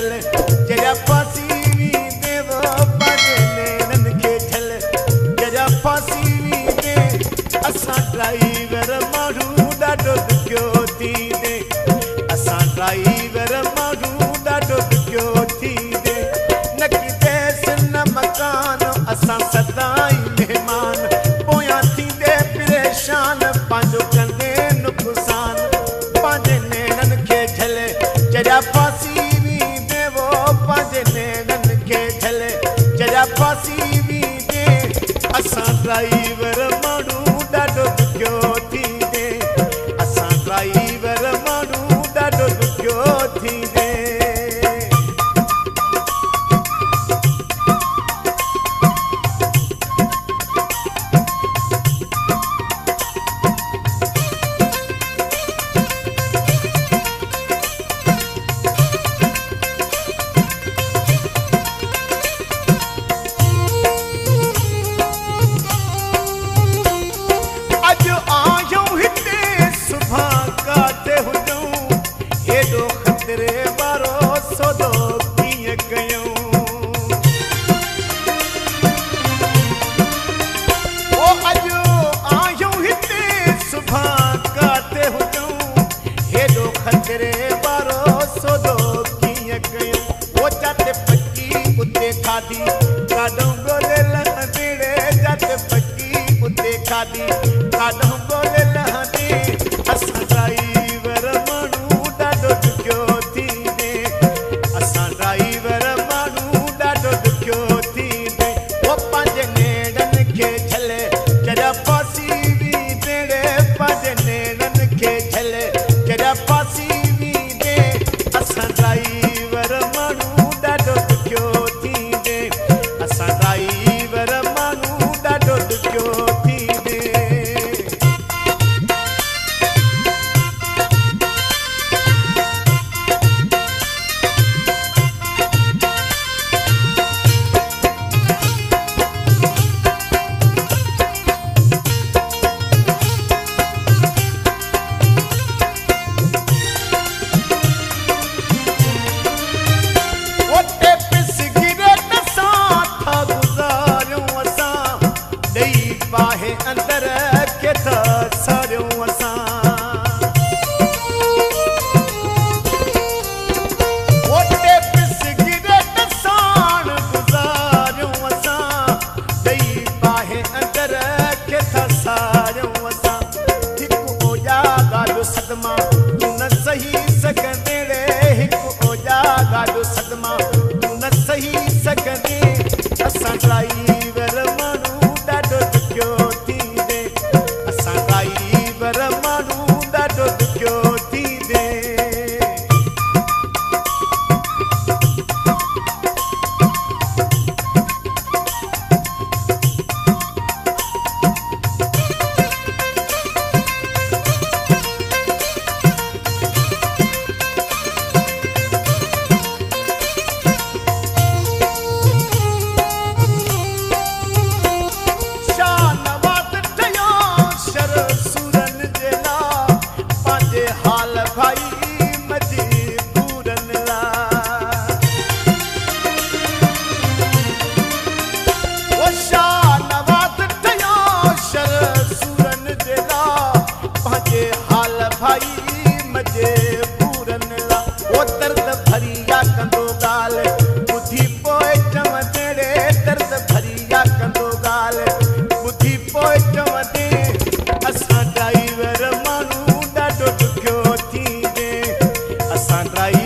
झल जरा फांसी वींदे वो पंहिंजे नेणनि खे झल जरा फांसी वींदे। असां ड्राइवर माण्हू ॾाढो ॾुखियो थींदे, असां ड्राइवर माण्हू ॾाढो ॾुखियो थींदे। न की देस न मकान असां सदाई महिमान, पोयां थींदे परेशान पंहिंजो कंदे नुक़सान। पंहिंजे नेणनि खे झल जरा फांसी वींदे वो पंहिंजे नेणनि खे झल जरा फांसी वींदे। असां ड्राइवर माण्हू ॾाढो ॾुखियो थींदे, असां ड्राइवर माण्हू ॾाढो ॾुखियो थींदे। खाधी काॾो ॻोल्हे लहंदी रे जाते पकी उते खाधी काॾो ॻोल्हे लहंदी। असां ड्राइवर माण्हू ॾाढो ॾुखियो थींदे, असां ड्राइवर माण्हू ॾाढो ॾुखियो थींदे। ओ पंहिंजे नेणनि खे झल जरा फांसी वींदे रे पंहिंजे नेणनि खे झल जरा फांसी वींदे। असां ड्राइवर माण्हू ॾाढो ॾुखियो थींदे, असां ड्राइवर माण्हू ॾाढो ॾुखियो थींदे। अंदर खे त सारियूं असां ओटे सिगरेट साण गुज़ारियूं असां, ॾेई बाहि अंदर खे त सारियूं असां। हिकु ओजागा जो सदमा तूं न सही सघंदे रे, हिकु ओजागा जो सदमा तूं न सही सघंदे। असां ड्राइवर माण्हू ॾाढो ॾुखियो थींदे, असां ड्राइवर माण्हू ॾाढो ॾुखियो थींदे। हाल भाई मजबूरन ला ओ शाहनवाज़ ठहियो शर सूरन जे ला, पंहिंजे हाल भाई मजबूरन ला। ओ दर्द भरिया कंदो ॻाल्हि ॿुधी पोइ चवंदे रे, दर्द भरिया कंदो ॻाल्हि ॿुधी पोइ चवंदे। असां ड्राइवर माण्हू ॾाढो ॾुखियो थींदे, असां ड्राइवर